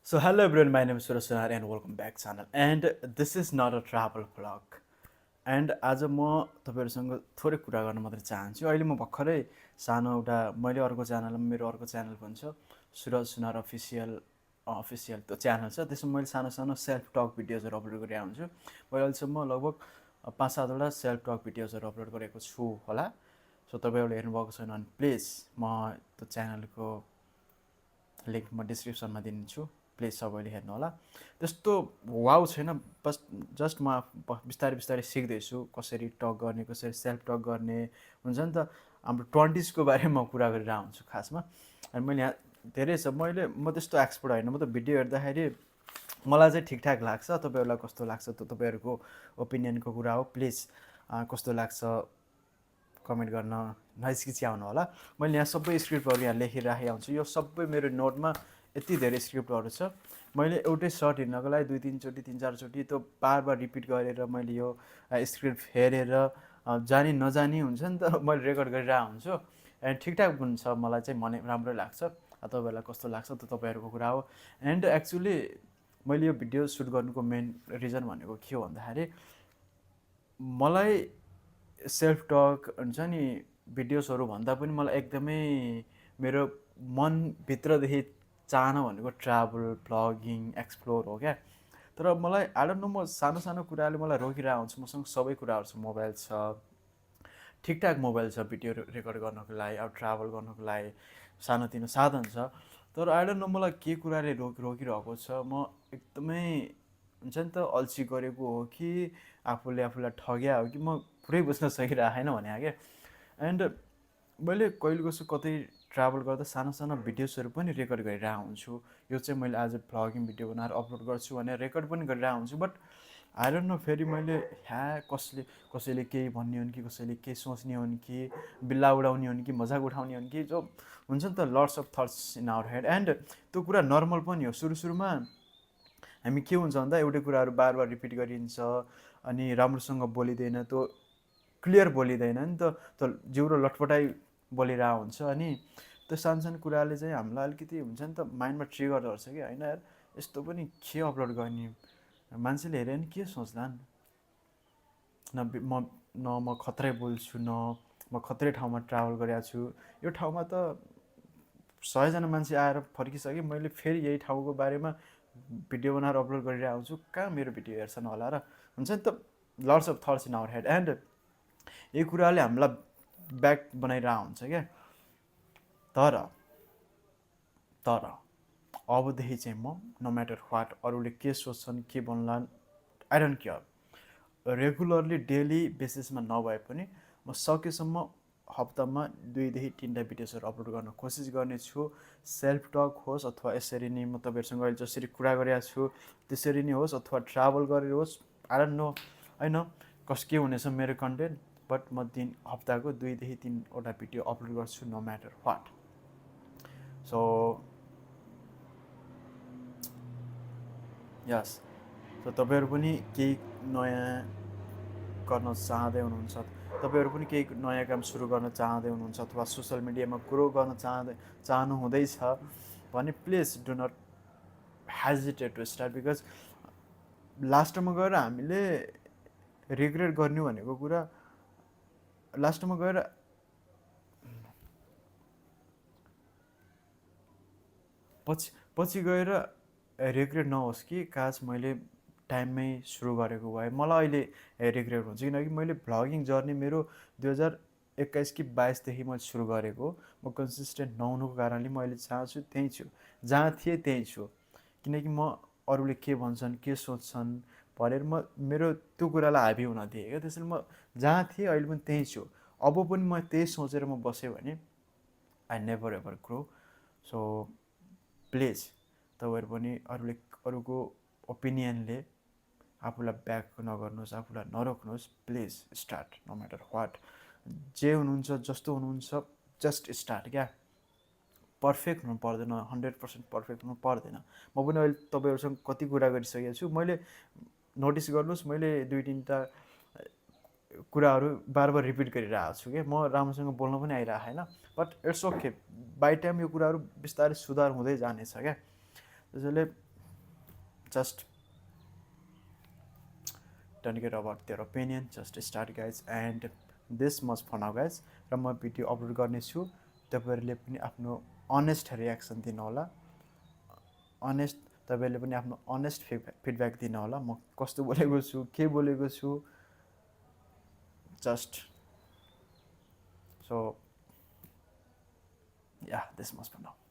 So hello everyone, my name is Suraj Sonar and welcome back channel. And this is not a travel vlog. And आज म तपाईहरुसँग थोरै कुरा गर्न मात्र चाहन्छु। अहिले म भर्खरै सानो एउटा मैले अर्को च्यानलमा मेरो अर्को च्यानल पनि छ, सुरज सुनार अफिसियल त्यो च्यानल छ। त्यसमा मैले सानो सानो सेल्फ टक भिडियोजहरु अपलोड गरिरहेको हुन्छु। मैले अहिलेसम्म लगभग 5-7 वटा सेल्फ टक भिडियोजहरु अपलोड गरेको छु होला। सो तपाईहरुले हेर्नु भएको छैन भने प्लिज म त्यो च्यानलको लिंक म डिस्क्रिप्सनमा दिन्छु। प्लिज सबैले हेर्नु होला। त्यस्तो वाउ छैन, बस जस्ट म बिस्तारै बिस्तारै सिक्दैछु कसरी टक गर्ने, कसरी सेल्फ टक गर्ने हुन्छ नि त। हाम्रो 20s को बारेमा म कुरा गरिरहेको हुन्छु खासमा। अनि मैले यहाँ धेरै छ, म त्यस्तो एक्सपर्ट होइन। म त भिडियो हेर्दाखेरि मलाई चाहिँ ठिकठाक लाग्छ। तपाईहरुलाई कस्तो लाग्छ त तपाईहरुको ओपिनियनको कुरा हो। प्लिज कस्तो लाग्छ कमेन्ट गर्न नहिचकिच्याउनु होला। मैले यहाँ सबै स्क्रिप्टहरू यहाँ लेखिराखेको हुन्छु। यो सबै मेरो नोटमा यति धेरै स्क्रिप्टहरू छ। मैले एउटै सर्ट हिँड्नको लागि 2-3 चोटि 3-4 चोटि त्यो बार रिपिट गरेर मैले यो स्क्रिप्ट हेरेर जानी नजानी हुन्छ नि त मैले रेकर्ड गरिरहेको हुन्छु। एन्ड ठिकठाक पनि छ, मलाई चाहिँ भने राम्रो लाग्छ। तपाईहरुलाई कस्तो लाग्छ त तपाईहरुको कुरा हो। एन्ड एक्चुअली मैले यो भिडियो सुट गर्नुको मेन रिजन भनेको के हो भन्दाखेरि मलाई सेल्फ टक हुन्छ नि भिडियोजहरू भन्दा पनि मलाई एकदमै मेरो मनभित्रदेखि चाहना भनेको ट्राभल भ्लगिङ एक्सप्लोर हो क्या। तर मलाई आई डोन्ट नो, म सानो सानो कुराले मलाई रोकिरहेको हुन्छ। मसँग सबै कुराहरू छ, मोबाइल छ, ठिकठाक मोबाइल छ भिडियो रेकर्ड गर्नको लागि, अब ट्राभल गर्नको लागि सानोतिनो साधन छ। तर आई डोन्ट नो मलाई के कुराले रोकिरहेको छ। म एकदमै हुन्छ नि त अल्छी गरेको हो कि आफूलाई ठग्या हो कि म पुरै बुझ्न सकिरहेको छैन भने क्या। एन्ड मैले कहिले कसो कतै ट्राभल गर्दा सानो सानो भिडियोजहरू पनि रेकर्ड गरिरहेको हुन्छु। यो चाहिँ मैले आज भ्लगिङ भिडियो बनाएर अपलोड गर्छु भनेर रेकर्ड पनि गरिरहेको हुन्छु। बट आई डोन्ट नो, फेरि मैले कसैले केही भन्ने हुन् कि कसैले केही सोच्ने हुन् कि बिल्ला उडाउने हुन् कि मजाक उठाउने हुन् कि जो हुन्छ नि त lots of thoughts in our head. And त्यो कुरा नर्मल पनि हो। सुरुमा हामी के हुन्छ भन्दा एउटै कुराहरू बार रिपिट गरिन्छ अनि राम्रोसँग बोलिँदैन, त्यो क्लियर बोलिँदैन नि त, जिउरो लटपटाइ बोलिरहेको हुन्छ। अनि त्यो सानो सानो कुराले चाहिँ हामीलाई अलिकति हुन्छ नि त माइन्डमा ट्रिगर गर्छ कि होइन यार यस्तो पनि के अपलोड गर्ने, मान्छेले हेऱ्यो भने के सोच्लान्, म खत्रै बोल्छु, म खत्रै ठाउँमा ट्राभल गरेको छु, यो ठाउँमा त 100 जना मान्छे आएर फर्किसके, मैले फेरि यही ठाउँको बारेमा भिडियो बनाएर अपलोड गरिरहेको हुन्छु, कहाँ मेरो भिडियो हेर्छन् होला र, हुन्छ नि त lots of thoughts in our head. And यही कुराले हामीलाई ब्याक बनाइरहेको हुन्छ क्या। तर अबदेखि चाहिँ म नो म्याटर वाट अरूले के सोच्छन् के भन्लान्, I don't care. Regularly daily बेसिसमा नभए पनि म सकेसम्म हप्तामा 2देखि 3टा भिडियोजहरू अपलोड गर्न कोसिस गर्नेछु। सेल्फ टक होस् अथवा यसरी नै म तपाईँहरूसँग अहिले जसरी कुरा गरिरहेको छु त्यसरी नै होस्, अथवा ट्राभल गरेर होस्, आई डोन्ट नो होइन के हुनेछ मेरो कन्टेन्ट। बट म हप्ताको 2देखि 3वटा भिडियो अपलोड गर्छु no matter what. So yes, so तपाईँहरू पनि केही नयाँ गर्न चाहँदै हुनुहुन्छ, तपाईँहरू पनि केही नयाँ काम सुरु गर्न चाहँदै हुनुहुन्छ अथवा सोसियल मिडियामा ग्रो गर्न चाहनु हुँदैछ भने please do not hesitate to start. Because लास्टमा गएर हामीले रिग्रेट गर्ने भनेको कुरा लास्टमा गएर पछि गएर रिग्रेट नहोस् कि काश मैले टाइममै सुरु गरेको भए। मलाई अहिले रिग्रेट हुन्छ किनकि मैले भ्लगिङ जर्नी मेरो 2021 कि 22देखि मैले सुरु गरेको। म कन्सिस्टेन्ट नहुनुको कारणले म अहिले जहाँ छु त्यहीँ छु, जहाँ थिएँ त्यहीँ छु। किनकि म अरूले के भन्छन् के सोच्छन् भनेर मेरो त्यो कुरालाई हाबी हुन दिएँ क्या। त्यसैले म जहाँ थिएँ अहिले पनि त्यहीँ छु। अब पनि म त्यही सोचेर म बसेँ भने I never ever grow. So please तपाईँहरू पनि अरूको ओपिनियनले आफूलाई ब्याक नगर्नुहोस्, आफूलाई नरोक्नुहोस्। Please start no matter what. जे हुनुहुन्छ जस्तो हुनुहुन्छ जस्ट स्टार्ट क्या। पर्फेक्ट हुनु पर्दैन, 100% पर्फेक्ट हुनु पर्दैन। म पनि अहिले तपाईँहरूसँग कति कुरा गरिसकेको छु। मैले नोटिस गर्नुहोस्, मैले 2-3टा कुराहरू बार रिपिट गरिरहेको छु क्या। म राम्रोसँग बोल्न पनि आइरहेको होइन, but it's okay. By time यो कुराहरू बिस्तारै सुधार हुँदै जानेछ क्या। त्यसैले just don't care about their opinion, just start guys, and this much for now guys. र म भिडियो अपलोड गर्नेछु, तपाईँहरूले पनि आफ्नो अनेस्ट रियाक्सन दिनु होला, अनेस्ट तपाईँहरूले पनि आफ्नो अनेस्ट फिडब्याक दिनु होला, म कस्तो बोलेको छु, के बोलेको छु, just so yeah this much for now.